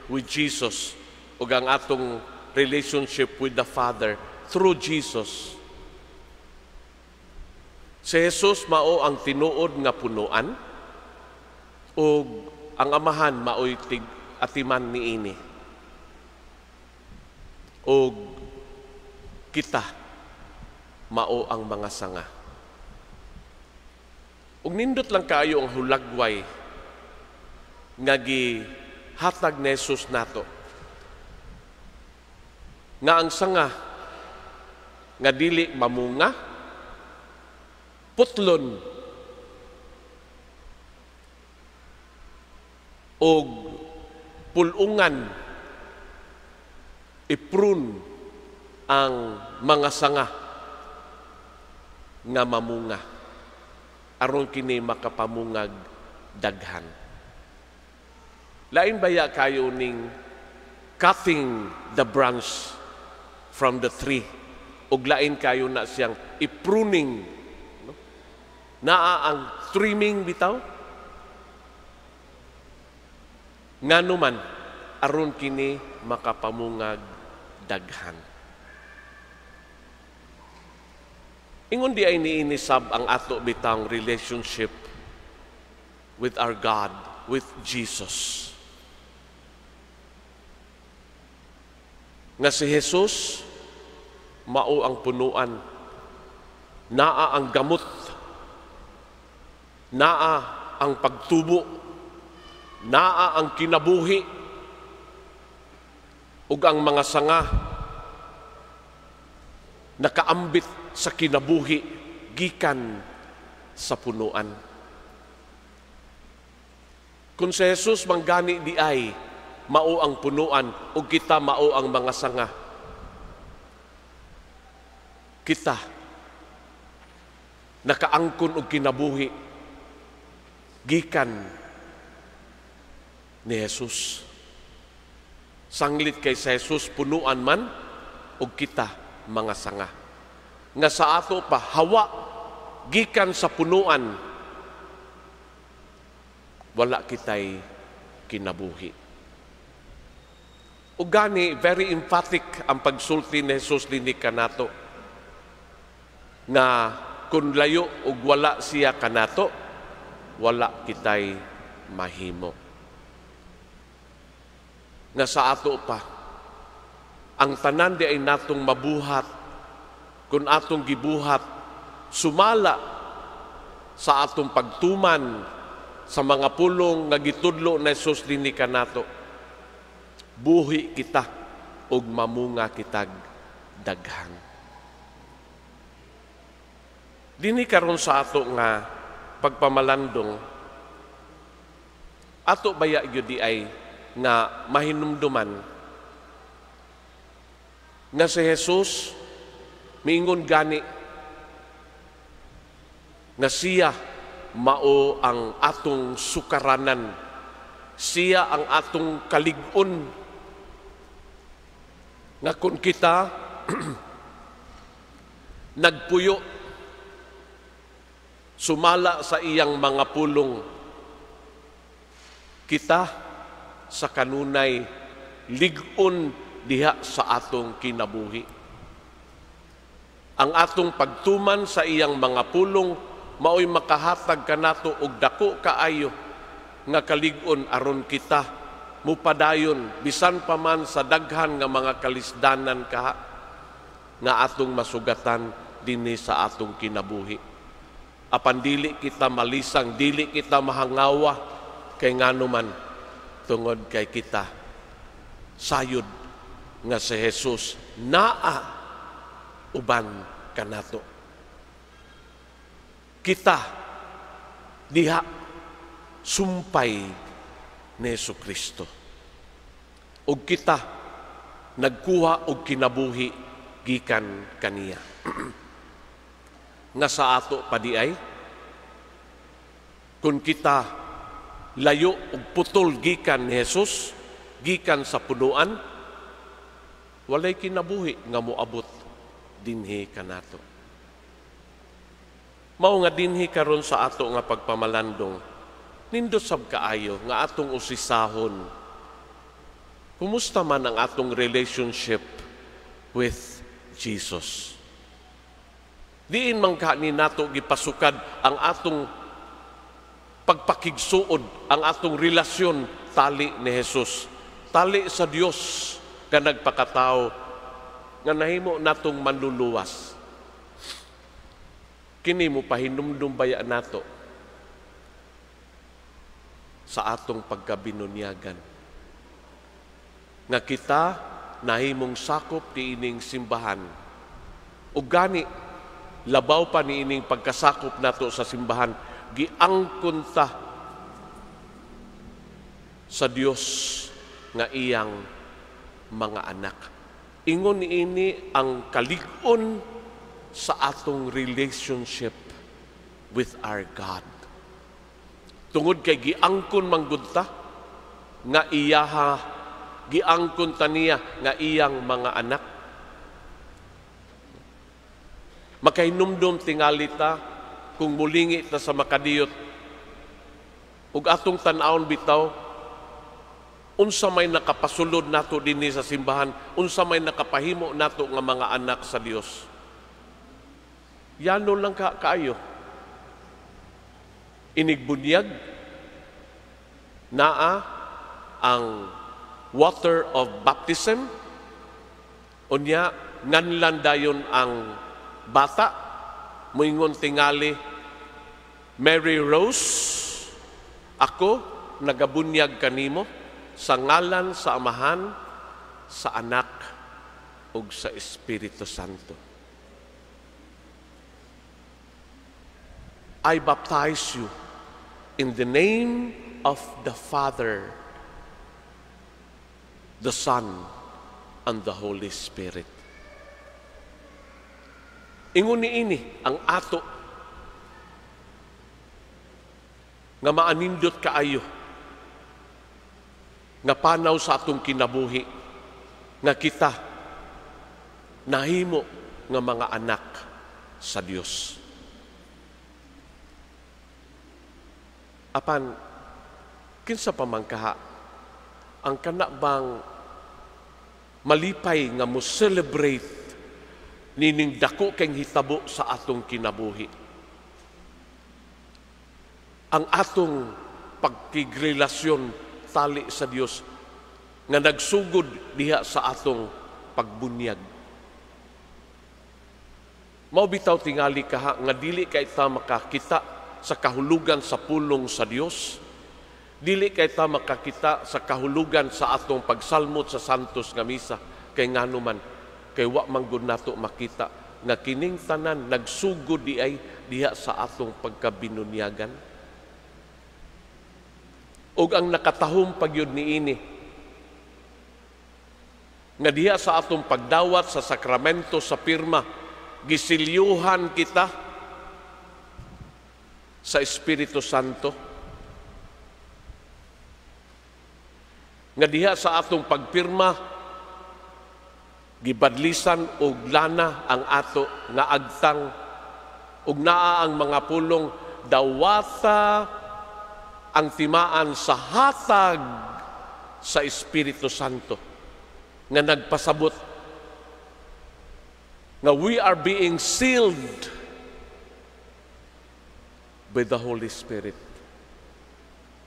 with Jesus ug ang atong relationship with the Father through Jesus. Si Jesus mao ang tinuod nga punuan ug ang Amahan maoy tig atiman niini. Ug kita mao ang mga sanga. Ug nindot lang kaayo ang hulagway nga gihatag ni Jesus nato. Nga ang sanga nga dili mamunga, putlon og pulungan, iprun ang mga sanga nga mamunga aron kini makapamungag daghan. Lain baya kayo ning cutting the branch from the tree ug lain kayo na siyang i-pruning, no? Naa ang trimming bitaw, ngano man aron kini makapamungag daghan. Ingon di ay niinisab ang ato bitang relationship with our God, with Jesus. Nga si Jesus mao ang punuan, naa ang gamot, naa ang pagtubo, naa ang kinabuhi, ug ang mga sanga nakaambit sa kinabuhi gikan sa punuan. Kung si Jesus manggani di ay mao ang punuan ug kita mao ang mga sanga, kita nakaangkon og kinabuhi gikan ni Jesus. Sanglit kay sa Jesus punuan man ug kita mga sanga. Nga sa ato pa hawa gikan sa punuan, wala kitay kinabuhi. Ug gani very emphatic ang pagsulti ni Jesus dinhi kanato nga kun layo ug wala siya kanato, wala kitay mahimo. Nga sa ato pa ang tanan di ay natong mabuhat kun atong gibuhat sumala sa atong pagtuman sa mga pulong nga gitudlo ni Jesus dinhi kanato, buhi kita ug mamunga kitag daghan. Dinhi karon sa ato nga pagpamalandong, ato baya gyud di ay nga mahinumduman nga si Jesus miingon gani nga siya mao ang atong sukaranan, siya ang atong kalig-on, nga kun kita nagpuyo sumala sa iyang mga pulong, kita sa kanunay lig-on diha sa atong kinabuhi. Ang atong pagtuman sa iyang mga pulong maoy makahatag kanato og dako kaayo nga kalig-on aron kita mupadayon bisan pa man sa daghan nga mga kalisdanan kaha nga atong masugatan dinhi sa atong kinabuhi. Apan dili kita malisang, dili kita mahangawa kay ngano man tungod kay kita sayod nga si Jesus naa uban kanato. Kita diha sumpay ni Jesucristo. Ug kita nagkuha og kinabuhi gikan kaniya. Nga sa ato pa di ay kun kita layo og putol gikan ni Jesus, gikan sa punuan, walay kinabuhi nga moabot dinhi kanato. Mao nga dinhi karon sa ato nga pagpamalandong, nindot sab kaayo nga atong usisahon Kumusta man ang atong relationship with Jesus? Diin man ka ni nato gipasukad ang atong pagpakigsuod, ang atong relasyon tali ni Jesus, tali sa Dios nga nagpakatao, nga nahimo natong manluluwas? Kini mo pahinumdum baya nato sa atong pagkabinunyagan nga kita nahimong sakop niining simbahan. Ug gani labaw pa niining pagkasakop nato sa simbahan, giangkon ta sa Dios nga iyang mga anak. Ingon niini ang kalig-on sa atong relationship with our God. Tungod kay giangkon manggod ta nga iyaha, giangkon ta niya nga iyang mga anak. Makahinumdum tingali ta kung mulingi ta sa makadiyot ug atong tan-awon bitaw unsa may nakapasulod nato dinhi sa simbahan, unsa may nakapahimo nato nga mga anak sa Dios. Yano lang ka kaayo. Inigbunyag, naa ang water of baptism, unya nganlan dayon ang bata, moingon tingali, "Mary Rose, ako nagabunyag kanimo sa ngalan sa Amahan, sa Anak, ug sa Espiritu Santo. I baptize you in the name of the Father, the Son, and the Holy Spirit." Ingon niini ang ato nga maanindot kaayo nga panaw sa atong kinabuhi nga kita nahimo nga mga anak sa Dios. Apan kinsa pa man kaha ang kana bang malipay nga mo celebrate nining dako kay hitabo sa atong kinabuhi? Ang atong pagkigrelasyon tali sa Dios nga nagsugod diha sa atong pagbunyag. Mao bitaw tingali kaha nga dili kay ta makakita sa kahulugan sa pulong sa Dios, dili kay ta makakita sa kahulugan sa atong pagsalmot sa Santos nga misa, kay ngano man kay wa man gud nato makita nga kining tanan nagsugod di ay diha sa atong pagkabinunyagan. Ug ang nakatahom pagyud niini nga diha sa atong pagdawat sa sakramento sa pirma, gisilyuhan kita sa Espiritu Santo, nga diha sa atong pagpirma gibadlisan og lana ang ato nga agtang ug naa ang mga pulong, "Dawata ang timaan sa hatag sa Espiritu Santo," nga nagpasabot nga we are being sealed by the Holy Spirit.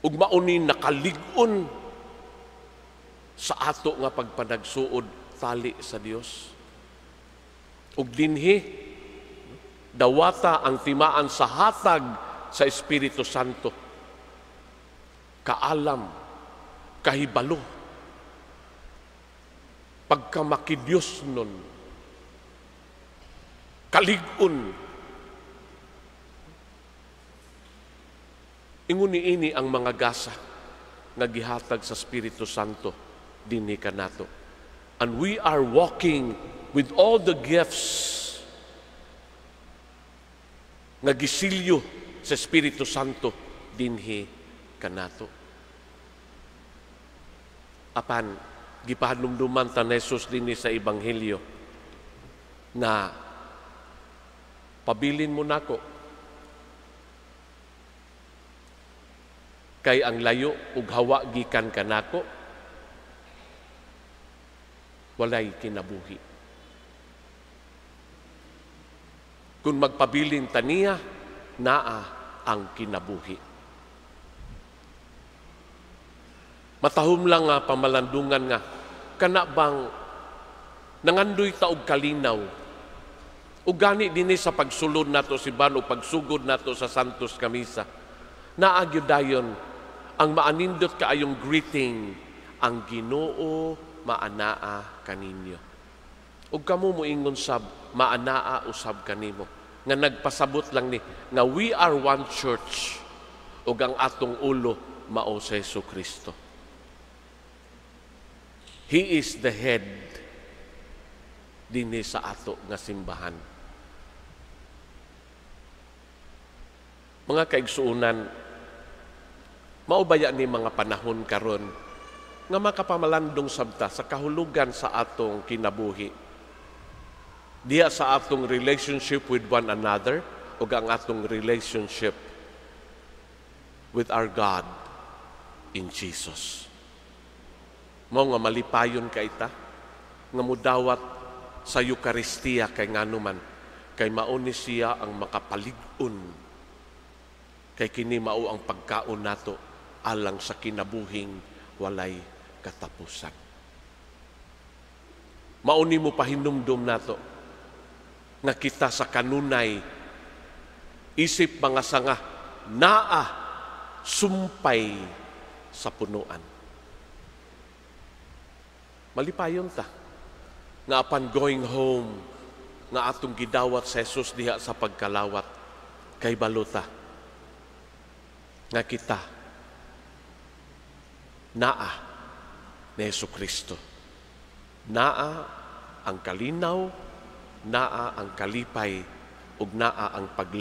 Ug mauni nakalig-on sa ato nga pagpanagsuod tali sa Dios. Ug dinhi dawata ang timaan sa hatag sa Espiritu Santo. Kaalam, kahibalo, pagkamakidiyos nun, kalig-on. Ingon niini ang mga gasa nga gihatag sa Espiritu Santo dinhi kanato. And we are walking with all the gifts nga gisilyo sa Espiritu Santo dinhi kanato. Apan gipahanumduman ta ni Jesus dinhi sa Ebanghelyo na pabilin mo nako kay ang layo ug hawa gikan kanako. Walay kinabuhi. Kung magpabilin ta niya, naa ang kinabuhi. Matahom lang nga pamalandungan nga kana bang nangandoy ta og kalinaw. Ug gani dinhi sa pagsulod nato si Ban o pagsugod nato sa Santos Kamisa, naa gyud dayon ang maanindot kaayong greeting, ang Ginoo maanaa kaninyo. Ug kamo moingon sab, maanaa usab kanimo. Nga nagpasabot lang ni nga we are one church ug ang atong ulo mao si Jesu-Kristo. He is the head dinhi sa ato nga simbahan. Mga kaigsuonan, maubaya ni mga panahon karon nga makapamalandong sabta sa kahulugan sa atong kinabuhi. Diya sa atong relationship with one another ug ang atong relationship with our God in Jesus. Mao nga malipayon ka ita nga mudawat sa Eukaristiya kay nganuman kay mao ni siya ang makapalig-on, kay kini mao ang pagkaon nato alang sa kinabuhing walay katapusan. Mao ni mo pahinumdum nato nga kita sa kanunay isip mga sanga naa sumpay sa punuan. Malipayon ta nga upon going home nga atong gidawat sa Jesus diha sa pagkalawat, kay baluta nga kita naa ni Jesu-Kristo. Naa ang kalinaw, naa ang kalipay, ug naa ang paglaom.